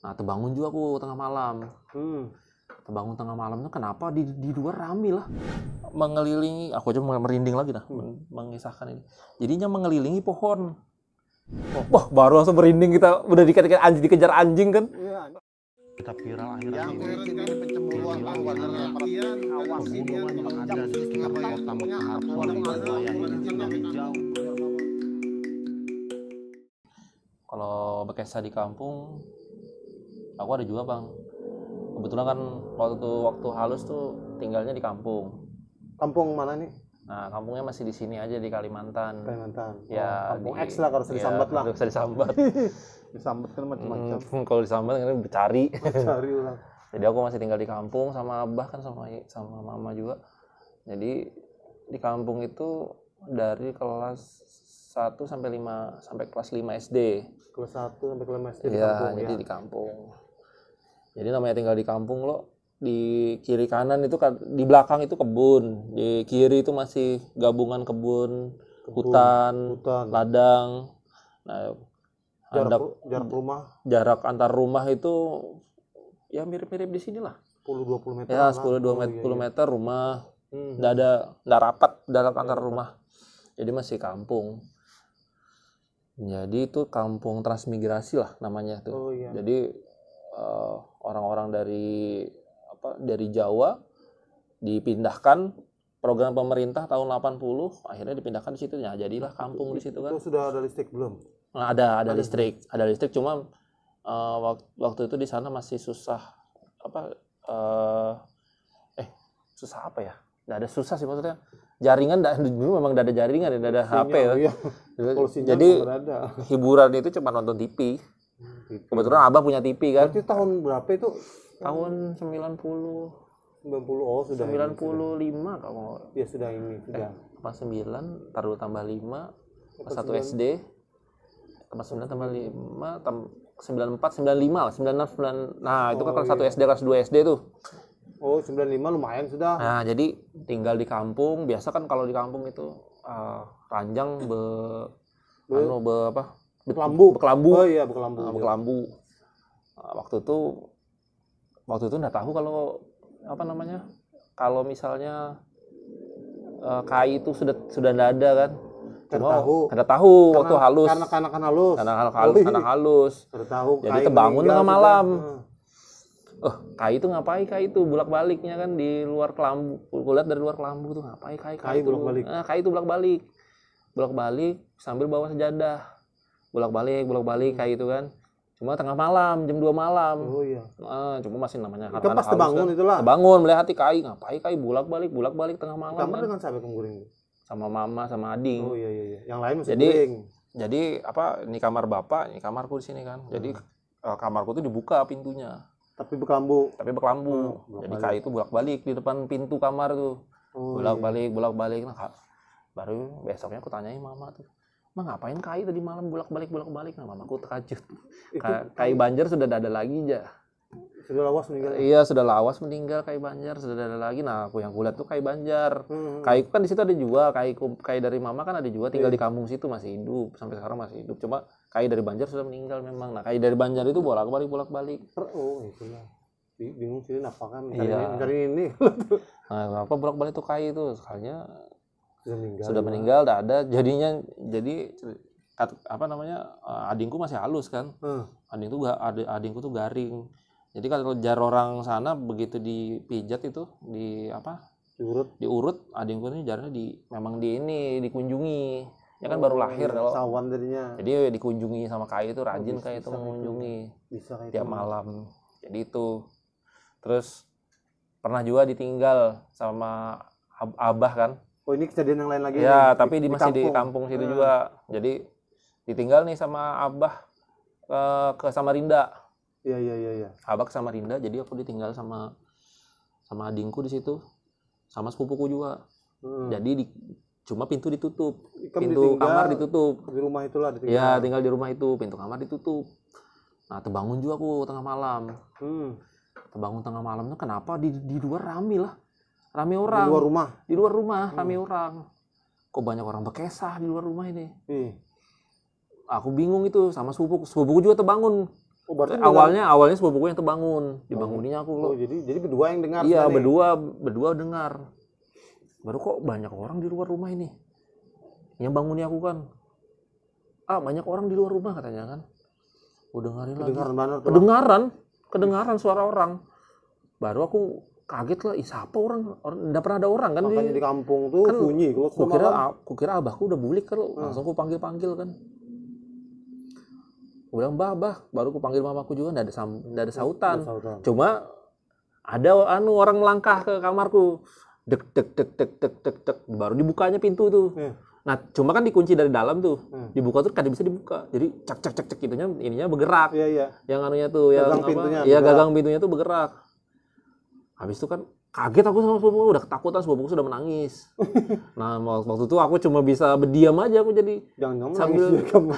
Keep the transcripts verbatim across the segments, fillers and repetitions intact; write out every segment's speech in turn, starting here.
Nah, tebangun juga aku tengah malam. Hmm. Tebangun tengah malam tuh kenapa di, di luar rame lah. Mengelilingi, aku aja merinding lagi dah hmm. Mengisahkan ini. Jadinya mengelilingi pohon. Oh. Wah, baru langsung merinding kita, udah dikejar anjing, dikejar anjing kan. Iya. Kita viral akhir-akhir ini. Yang viral ini pencemburuan. Pegunungan yang ada di sekitar kota Mekah, Polda Jaya ini sedang hijau. Kalau bekesah di kampung, aku ada juga bang. Kebetulan kan waktu waktu halus tuh tinggalnya di kampung. Kampung mana nih? Nah, kampungnya masih di sini aja di Kalimantan. Kalimantan. Ya, oh, kampung di, X lah kalau usah ya, disambat lah. Usah disambat. Disambat kan macam-macam. Hmm, kalau disambat kan dicari. Cari orang. Jadi aku masih tinggal di kampung sama abah kan sama sama mama juga. Jadi di kampung itu dari kelas satu sampai lima sampai kelas lima S D. Kelas satu sampai kelas lima S D di kampung ya. Iya, jadi di kampung. Jadi namanya tinggal di kampung lo, di kiri kanan itu kan, di belakang itu kebun, di kiri itu masih gabungan kebun, kebun hutan, hutan, ladang. Nah, jarak, jarak rumah, jarak antar rumah itu ya mirip-mirip di sinilah. Sepuluh dua puluh meter. Ya, sepuluh dua puluh meter rumah. Hmm. Nggak ada, nggak rapat jarak antar rumah. Jadi masih kampung. Jadi itu kampung transmigrasi lah namanya tuh. Oh, iya. Jadi eh, orang-orang dari apa dari Jawa dipindahkan program pemerintah tahun delapan puluh akhirnya dipindahkan di situ. Nah, jadilah kampung di situ kan. Itu sudah ada listrik belum? Nah, ada ada listrik, ada listrik cuma eh, wak- waktu itu di sana masih susah apa eh eh susah apa ya? Nggak ada susah sih maksudnya. Jaringan nggak dulu memang nggak ada jaringan, nggak ada H P ya. Iya. Kalau sinyal jadi nggak ada. Hiburan itu cuma nonton T V. Hmm, gitu. Kebetulan abah punya T V kan. Berarti tahun berapa itu? Tahun sembilan puluh. Sembilan puluh, oh sudah ini, sembilan puluh lima sudah. Kalau ya sudah ini, sudah. Eh, pas sembilan, taruh tambah lima, pas satu S D. Tambah sembilan tambah lima, tam, sembilan empat, sembilan lima lah, sembilan enam, sembilan. Nah, itu kan kelas satu S D, kelas dua S D tuh. Oh, sembilan lima lumayan sudah. Nah, jadi tinggal di kampung, biasa kan kalau di kampung itu eh, ranjang be, be anu be apa? Be- bekelambu. Bekelambu. Oh iya, bekelambu. Nah, iya. Bekelambu. Nah, waktu itu waktu itu nggak tahu kalau apa namanya kalau misalnya uh, K I itu sudah sudah nggak ada kan. Cuma nggak tahu waktu halus karena karena halus karena halus oh, iya. Karena halus. Jadi tebangun tengah malam. Hmm. Oh, K I itu ngapain K I itu bulak baliknya kan di luar kelambu. Kulihat dari luar kelambu tuh ngapain K I K I itu bulak balik. Nah, K I itu bulak balik. Bulak balik sambil bawa sejadah. Bulak balik bulak balik K I itu kan. Cuma tengah malam, jam dua malam. Oh iya. Ah, cuma masih namanya kan pas tebangun itulah. Tebangun melihat K I, ngapain K I bulak balik, bulak balik tengah malam. Kamar kan? Dengan siapa yang guring? Sama mama, sama ading. Oh iya iya iya. Yang lain masih jadi, guring. Jadi apa ini kamar bapak, ini kamarku di sini kan. Jadi hmm. Eh, kamarku tuh dibuka pintunya. Tapi bekelambu. Tapi bekelambu. Hmm, jadi K I itu bulak balik di depan pintu kamar tuh. Oh, bulak balik, bulak balik. Nah, baru besoknya aku tanyain mama tuh. Mah ngapain K I tadi malam bulak balik bulak balik nah mamaku terkajut. Itu K I Banjar sudah ada lagi aja. Sudah lawas meninggal. Iya sudah lawas meninggal K I Banjar sudah ada lagi nah aku yang kulihat tuh K I Banjar. Hmm. K I kan di situ ada juga K I K I dari mama kan ada juga tinggal iya. Di kampung situ masih hidup sampai sekarang masih hidup cuma K I dari Banjar sudah meninggal memang nah K I dari Banjar itu bolak balik bolak balik. Oh itulah. Bingung sih apa kan mencari iya. Mencari ini. Nah, apa bolak balik tuh K I itu sekalinya sudah meninggal tidak ada jadinya jadi apa namanya eh, adingku masih halus kan hmm. Ading tuh adingku tuh garing jadi kalau jar orang sana begitu dipijat itu di apa diurut diurut adingku ini jarnya di memang di ini dikunjungi ya kan oh, baru lahir iya, kalau sawan jadinya jadi dikunjungi sama K I itu rajin oh, K I itu mengunjungi bisa tiap itu. Malam jadi itu terus pernah juga ditinggal sama ab abah kan. Oh ini kejadian yang lain lagi. Ya nih, tapi di, di masih kampung. Di kampung situ hmm. Juga. Jadi ditinggal nih sama abah ke, ke Samarinda. Iya iya iya. Ya. Abah ke Samarinda, jadi aku ditinggal sama sama adingku di situ, sama sepupuku juga. Hmm. Jadi di, cuma pintu ditutup, ikam pintu ditinggal, kamar ditutup. Di rumah itulah ditinggal. Ya tinggal di rumah itu, pintu kamar ditutup. Nah terbangun juga aku tengah malam. Hmm. Terbangun tengah malam tuh kenapa di, di luar rame lah. Rame orang. Di luar rumah? Di luar rumah, hmm. Rame orang. Kok banyak orang berkesah di luar rumah ini? Hmm. Aku bingung itu sama sepupuku. Sepupuku juga terbangun. Oh, berarti awalnya awalnya sepupuku yang terbangun, dibanguninya aku Oh, loh. Jadi jadi berdua yang dengar. Iya, sekali. Berdua berdua dengar. Baru, "Kok banyak orang di luar rumah ini? Yang banguni aku kan." "Ah, banyak orang di luar rumah," katanya kan. Aku dengarin lagi. Kedengaran banget tuh. Kedengaran, kedengaran suara orang. Baru aku kaget lah, "Ih, siapa orang? Orang nggak pernah ada orang kan di." Makanya di kampung tuh Kan sunyi kalau Ku kira, ku kira abahku udah bulik kan, langsung ku panggil-panggil kan. Aku bilang, "Bah, bah." Baru ku panggil mamaku juga, nggak ada sam- nggak ada sautan. Sautan. Cuma ada anu orang melangkah ke kamarku. Dek dek dek dek dek dek dek. Baru dibukanya pintu tuh. Iya. Nah, cuma kan dikunci dari dalam tuh. Dibuka tuh kada bisa dibuka. Jadi cek cek cek cek itunya ininya bergerak. Iya iya. Yang anunya tuh yang Gagang apa? pintunya Iya, bergerak. Gagang pintunya tuh bergerak. Habis itu kan kaget aku sama sepupuku, udah ketakutan, sepupuku sudah menangis. Nah, wak- waktu itu aku cuma bisa berdiam aja aku jadi Jangan kamu Sambil- nangis juga kamu.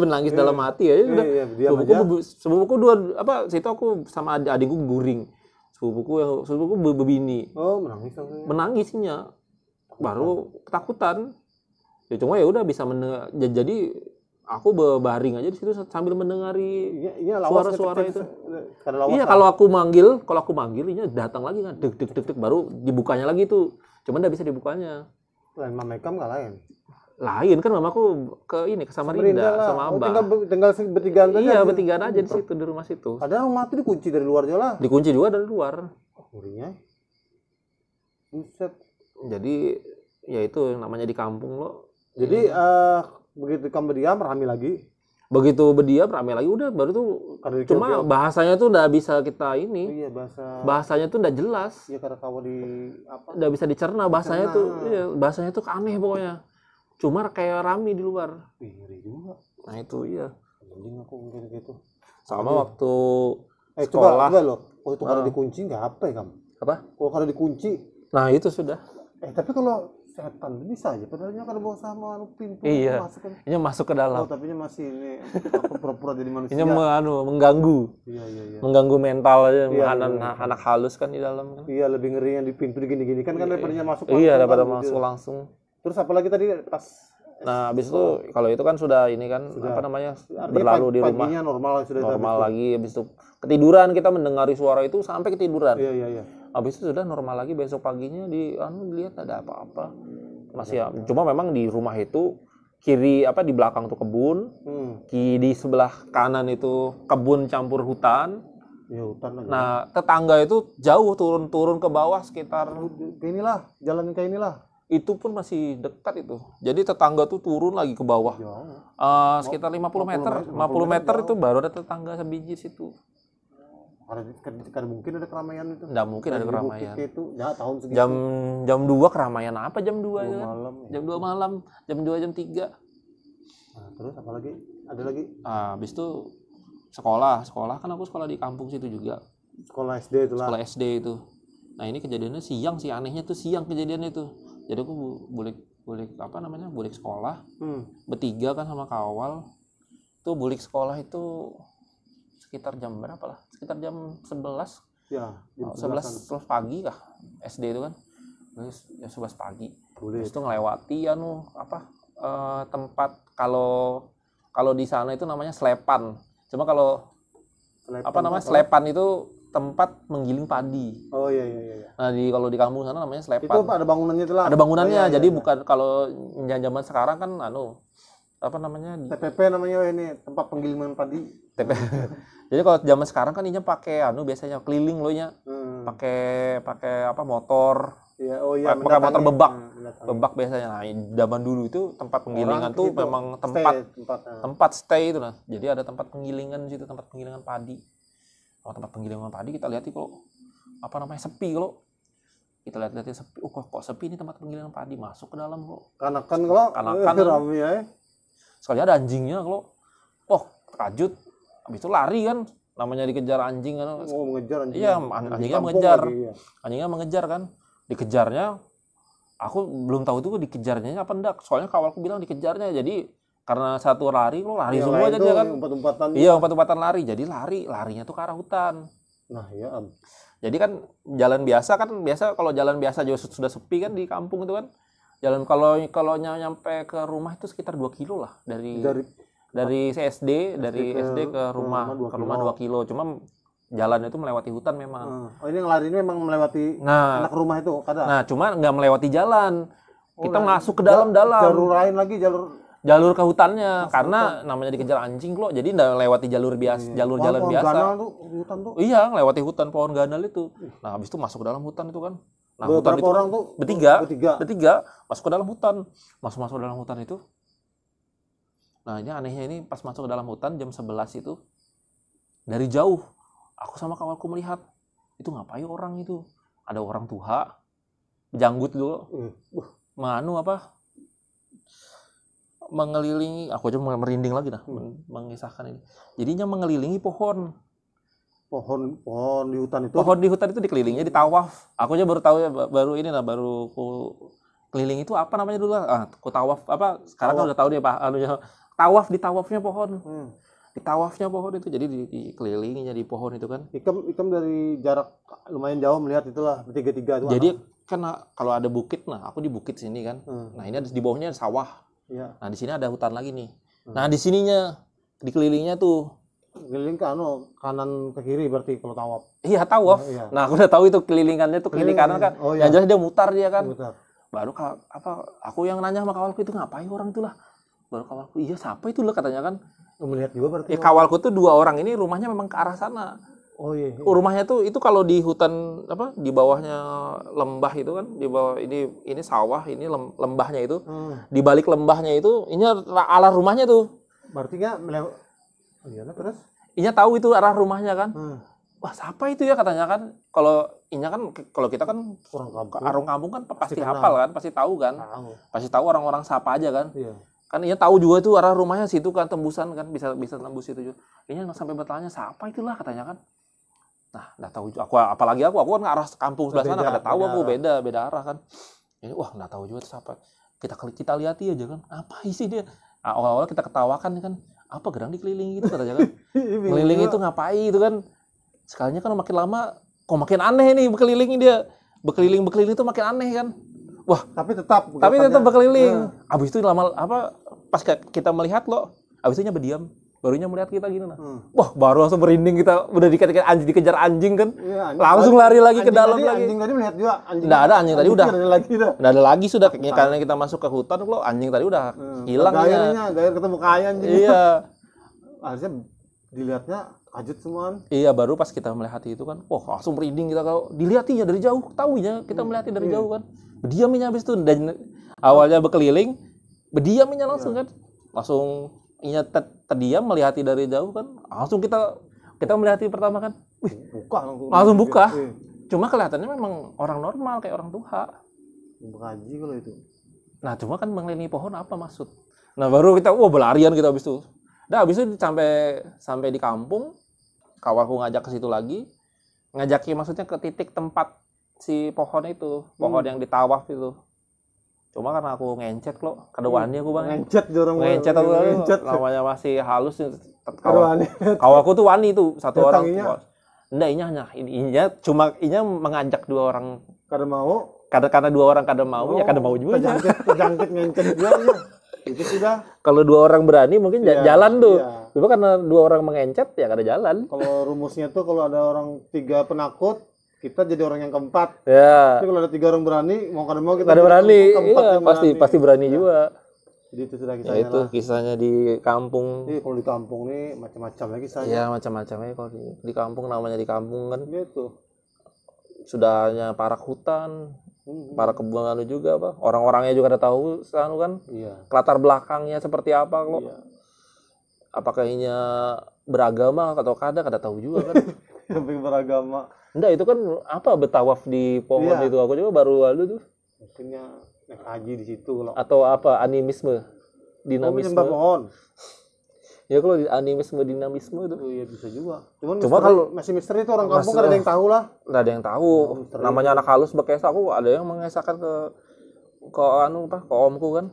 menangis dalam hati ya, udah. Iya, iya, berdiam Sepupuku aja. be- sepupuku dua apa situ aku sama ad- adikku guring. Sepupuku yang sepupuku be- bebini. Oh, menangis langsung. Menangisnya. Baru ketakutan. Ya cuma ya udah bisa mendengar. Ja- Jadi aku be- baring aja di situ sambil mendengari Iya, iya lawas suara-suara kecil-kecil. Itu. Kada lawas. Iya, Lah. Kalau aku manggil, kalau aku manggil ini datang lagi kan, deg deg deg deg, baru dibukanya lagi tuh. Cuman nggak bisa dibukanya. Lain mama ikam nggak lain. Lain kan mamaku ke ini ke Samarinda, Lah. Sama Oh, Abah. tinggal tinggal se- bertigaan aja. Iya, bertigaan aja di situ di rumah situ. Padahal rumah tuh dikunci dari luar aja lah. Dikunci juga dari luar. Ngerinya. Buset. Jadi ya itu yang namanya di kampung lo. Jadi eh begitu kamu berdiam rame lagi. Begitu berdiam rame lagi udah baru tuh Kada cuma dikira-kira. Bahasanya tuh nggak bisa kita ini. Iya bahasa. Bahasanya tuh nggak jelas. Ya kada kawa di apa? Nggak bisa dicerna bahasanya tuh. Iya, bahasanya tuh aneh pokoknya. Cuma kayak rame di luar. Ih, ngeri juga. Nah, itu iya. Mending aku mungkin gitu. Sama waktu Eh coba sekolah. Coba loh. Oh itu kalau dikunci nggak apa ya kamu? Apa? Kalau kada dikunci. Nah, itu sudah. Eh tapi kalau setan tuh bisa aja. Padahalnya kada bawa sama anu pintu Iya. Masuk kan. Ini masuk ke Oh dalam. Tapi ini masih ini. Aku pura-pura jadi manusia. Ini me- anu, mengganggu. Iya iya iya. Mengganggu mental aja Iya, anak, iya. Anak halus kan di dalam kan. Iya lebih ngeri yang di pintu digini-gini kan kan daripadanya masuk Iya, langsung daripada kan, masuk gitu. Langsung. Terus apa lagi tadi pas Nah, habis itu kalau itu kan sudah ini kan apa namanya? Artinya Berlalu pag- di rumah. Paginya normal sudah Normal lagi, habis itu ketiduran, kita mendengari suara itu sampai ketiduran. Iya iya iya. Habis itu sudah normal lagi, besok paginya di anu dilihat ada apa-apa. Masih ya, cuma memang di rumah itu kiri apa di belakang tuh kebun, Hmm. ki di sebelah kanan itu kebun campur hutan. Ya hutan lagi. Nah, tetangga itu jauh turun-turun ke bawah sekitar Ke inilah jalan ke inilah. Itu pun masih dekat itu. Jadi tetangga tuh turun lagi ke bawah. Jauh. Eh, sekitar lima puluh meter, lima puluh meter itu baru ada tetangga sebiji situ. Kada, kada, kada mungkin ada keramaian itu. Nggak mungkin ada Di bukit keramaian. Itu ya tahun segitu. Jam jam dua keramaian apa jam dua itu kan? Malam. Jam dua malam, jam dua jam tiga. Nah, terus apa lagi? Ada lagi Ah, habis itu sekolah, sekolah kan aku sekolah di kampung situ juga. Sekolah S D itulah. Sekolah S D itu. Nah, ini kejadiannya siang sih, anehnya tuh siang kejadiannya itu. Jadi aku bu- bulik bulik apa namanya? Bulik sekolah Hmm. bertiga kan sama kawal. Tuh bulik sekolah itu sekitar jam berapa lah? Sekitar jam sebelas, Ya, jam sebelas pagi kah? S D itu kan. Terus jam sebelas pagi. Bulik. Terus tuh ngelewati anu apa eh, tempat kalau kalau di sana itu namanya selepan. Cuma kalau Selepan apa namanya? Selepan itu tempat menggiling padi. Oh iya iya iya. Iya. Nah, di kalau di kampung sana namanya Itu selepan. Apa ada bangunannya itu lah. Ada bangunannya. Oh, iya, iya, Jadi iya. Bukan kalau zaman sekarang kan anu apa namanya? T P P namanya ini tempat penggilingan padi. T P. Jadi kalau zaman sekarang kan inya pakai anu biasanya keliling loh nya. Hmm. Pakai pakai apa motor. Iya, oh iya. Pakai motor bebak. Nah, mendatangi. Bebak biasanya. Nah, zaman dulu itu tempat penggilingan Orang tuh itu memang stay tempat tempat. Nah. Tempat stay itu nah. Jadi ada tempat penggilingan di situ, tempat penggilingan padi. Oh, tempat penggilingan padi kita lihat kalau apa namanya sepi kalau kita lihat-lihat sepi. Oh, kok, kok sepi ini tempat penggilingan padi, masuk ke dalam kok. Kanakan kalau Kanakan. Rame ya. Sekalinya ada anjingnya kalau oh, terkajut. Habis itu lari kan, namanya dikejar anjing kan. Oh, mengejar anjing. Iya, an- anjingnya Kampung mengejar. Lagi, iya. Anjingnya mengejar kan. Dikejarnya aku belum tahu tuh dikejarnya apa enggak. Soalnya kawalku bilang dikejarnya. Jadi karena satu lari lo lari Yang semua lain jadi tuh kan. Empat-empatan. Iya, empat-empatan lari. Jadi lari, larinya tuh ke arah hutan. Nah, ya am. Jadi kan jalan biasa kan biasa kalau jalan biasa juga sudah sepi kan di kampung itu kan. Jalan kalau kalau ny- nyampe ke rumah itu sekitar dua kilo lah dari Dari Dari S D, dari ke- S D ke ke rumah, rumah dua ke rumah kilo. dua kilo. Cuma jalannya itu melewati hutan memang. Hmm. Oh, ini yang lari ini memang melewati Nah, anak rumah itu, kada? Nah, cuma nggak melewati jalan. Oh, Kita nah, masuk ke dalam-dalam. Jalur lain lagi, jalur Jalur ke hutannya karena namanya dikejar anjing kok. Jadi nggak melewati jalur biasa, jalur-jalan pohon biasa. Ganal tuh, hutan tuh. Iya, melewati hutan pohon ganal itu. Nah, habis itu masuk ke dalam hutan itu kan. Nah, hutan Berapa itu orang tuh? Bertiga. Bertiga. Bertiga, masuk ke dalam hutan. Masuk-masuk dalam hutan itu. Nah, ini anehnya ini pas masuk ke dalam hutan jam sebelas itu dari jauh aku sama kawanku melihat itu ngapain orang itu. Ada orang tuha, janggut dulu, Hmm. menganu apa? Mengelilingi, aku aja merinding lagi dah men- mengisahkan ini. Jadinya mengelilingi pohon. Pohon pohon di hutan itu. Pohon di hutan itu dikelilingi, ditawaf. Aku aja baru tahu ya, ba- baru ini lah, baru ku keliling itu apa namanya dulu lah. Ah, ku tawaf apa? Sekarang kan udah tahu dia, Pak, anunya. Tawaf, ditawafnya pohon. Hmm. Ditawafnya pohon itu, jadi di, dikelilinginya di pohon itu kan. Ikam ikam dari jarak lumayan jauh melihat itulah, bertiga-tiga itu. Jadi kan, ah, kalau ada bukit, nah, aku di bukit sini kan. Hmm. Nah, ini ada di bawahnya ada sawah. Iya. Nah, di sini ada hutan lagi nih. Nah, di sininya, dikelilinginya tuh. Keliling ke anu, kanan ke kiri berarti kalau tawaf. Iya, tawaf. Oh, iya. Nah, aku udah tahu itu kelilingannya tuh kiri kanan kan. Oh, Yang iya. Jelas dia mutar dia kan. Mutar. Baru ka- apa aku yang nanya sama kawanku itu, "Ngapain orang itulah?" Baru kawanku, "Iya, siapa itu lah?" katanya kan. Oh, melihat juga berarti. Ya, kawanku tuh dua orang ini rumahnya memang ke arah sana. Oh iya. Iya. Rumahnya tuh itu kalau di hutan apa, di bawahnya lembah itu kan, di bawah ini ini sawah, ini lem- lembahnya itu. Hmm. Di balik lembahnya itu, ini arah rumahnya tuh. Berarti nggak melewat. Iya, nah, terus? Inya tahu itu arah rumahnya kan. Hmm. Wah, siapa itu ya, katanya kan. Kalau inya kan, kalau kita kan Orang kampung. Arung kampung kan pasti kenal. Hafal kan, pasti tahu kan. Tahu. Pasti tahu orang-orang siapa aja kan. Iya. Kan inya tahu juga tuh arah rumahnya situ kan, tembusan kan, bisa bisa tembus situ juga. Inya nggak sampai bertanya siapa itulah, katanya kan. Nah, nggak tahu juga. Aku, apalagi aku, aku kan arah kampung sebelah sana, Beda, kada tahu beda aku, arah. Beda beda arah kan. Ini, wah, nggak tahu juga tuh siapa. Kita klik, kita lihat aja kan. Apa isi dia? Ah, awal-awal kita ketawakan kan. Apa gerang dikelilingi gitu, katanya kan. Keliling itu ngapain itu kan? Sekalinya kan makin lama kok makin aneh nih, berkeliling dia. Berkeliling berkeliling itu makin aneh kan. Wah, Tapi tetap. tapi tetap gerakannya. Berkeliling. Nah, Habis itu lama apa, pas ke- kita melihat loh, habis itu inya berdiam. Barunya melihat kita gini nah. Hmm. Wah, baru langsung merinding kita, udah dikejar anjing, dikejar anjing kan. Iya, anjing. Langsung lari lagi ke Anjing dalam tadi, lagi. Anjing tadi melihat juga. Anjing Nggak ada, anjing tadi udah. Ada lagi dah. Nggak ada lagi sudah, karena kita masuk ke hutan loh, anjing tadi udah Hmm. hilang ya. Gairnya, gair ketemu kaya anjing. Iya. Harusnya dilihatnya kaget semua. Iya, baru pas kita melihat itu kan, wah, langsung merinding kita kalau dilihat inya dari jauh, tahu inya kita melihat dari jauh kan. Berdiam inya habis itu, dan awalnya berkeliling, berdiam inya langsung kan. Langsung inya te- terdiam, melihat dari jauh kan. Langsung kita kita melihat pertama kan. Wih, Buka langsung. Langsung buka. Iya. Cuma kelihatannya memang orang normal, kayak orang tuha. Buka aja kalau itu. Nah, cuma kan mengelilingi pohon apa maksud? Nah, baru kita, wah, berlarian kita habis itu. Dah, habis itu sampai sampai di kampung, kawanku ngajak ke situ lagi, ngajaknya maksudnya ke titik tempat si pohon itu, pohon yang ditawaf itu. Cuma karena aku ngencet loh, kada wani aku bang. Ngencet dorong. Ngencet aku, Ngencet. Namanya masih halus nih. Kada wani. Kawanku tuh wani tuh, satu orang. Datanginya. Enggak, inya hanya inya cuma inya mengajak dua orang, Kada mau. karena karena dua orang kada mau, ya kada mau juga. Kejangkit, kejangkit ngencet juga ya. Itu sudah. Kalau dua orang berani mungkin ja- Iya, jalan tuh. Iya. Cuma karena dua orang mengencet, ya kada jalan. Kalau rumusnya tuh kalau ada orang tiga penakut, kita jadi orang yang keempat. Ya. Tapi kalau ada tiga orang berani, mau kada mau kita Kada jadi berani. keempat Iya, yang pasti berani. Pasti berani juga. Jadi itu sudah Ya kisahnya itu lah. Kisahnya di kampung. Iya, kalau di kampung nih macam-macam lagi kisahnya. Ya, macam-macamnya kalau di, di kampung, namanya di kampung kan. Gitu. Sudahnya parak hutan, Hmm. parak kebun anu juga apa. Orang-orangnya juga ada tahu anu kan. Iya. Latar belakangnya seperti apa kok. Iya. Apakah inya beragama atau kada, kada tahu juga kan. Sampai beragama. Enggak, itu kan apa, bertawaf di pohon Iya. Itu, aku juga baru lalu tuh. Mungkinnya naik haji di situ kalau. Atau apa, animisme, Oh, dinamisme. Menyembah pohon. Ya kalau di animisme dinamisme itu. Oh iya, bisa juga. Cuman Cuma misteri- kalau masih misteri tuh orang kampung Masih- kada ada yang tahu lah. Nggak ada yang tahu. Oh, misteri. Namanya anak halus bekesa, aku ada yang mengesahkan ke ke anu apa, ke omku kan.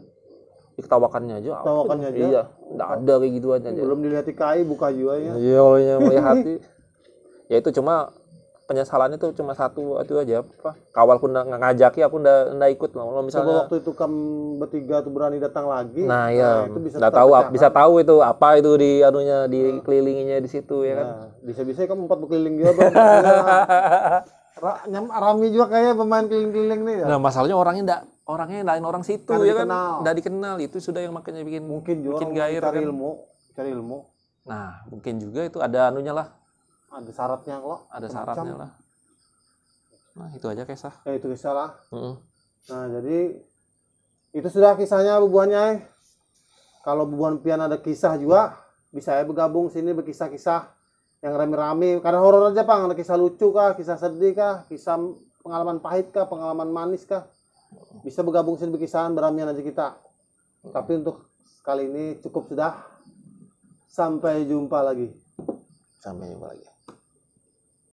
Diketawakannya aja. Apa Ketawakannya tuh? Aja. Iya, nggak ada kayak gituan aja. Belum dilihat I K I buka juga ya. Iya, kalau yang melihat sih. Ya itu cuma penyesalannya tuh cuma satu itu aja, apa, kawalku nda ngajaki, aku nda nda ikut lah. Kalau Coba misalnya waktu itu kam bertiga tuh berani datang lagi. Nah, ya, itu bisa nggak tetap tahu pecahkan. Bisa tahu itu apa itu di anunya, dikelilinginya di situ, ya kan. Nah, bisa-bisa kamu empat berkeliling juga bang. Ra- nyam- rami juga kayak pemain keliling-keliling nih ya. Nah, masalahnya orangnya ndak orangnya lain orang situ, Kada ya kan. Dikenal. Ndak dikenal, itu sudah yang makanya bikin Mungkin juga bikin orang gairah, cari kan. Ilmu, cari ilmu. Nah, mungkin juga itu ada anunya lah, Ada syaratnya kok. Ada syaratnya lah. Nah, itu aja kisah. Ya itu kisah lah. Mm-mm. Nah jadi itu sudah kisahnya bubuhannya. Eh. Kalau bubuhan pian ada kisah juga, bisa ya bergabung sini berkisah-kisah yang rame-rame. Kada horor aja pang, ada kisah lucu kah, kisah sedih kah, kisah pengalaman pahit kah, pengalaman manis kah. Bisa bergabung sini berkisahan beramian aja kita. Tapi untuk kali ini cukup sudah. Sampai jumpa lagi. Sampai jumpa lagi.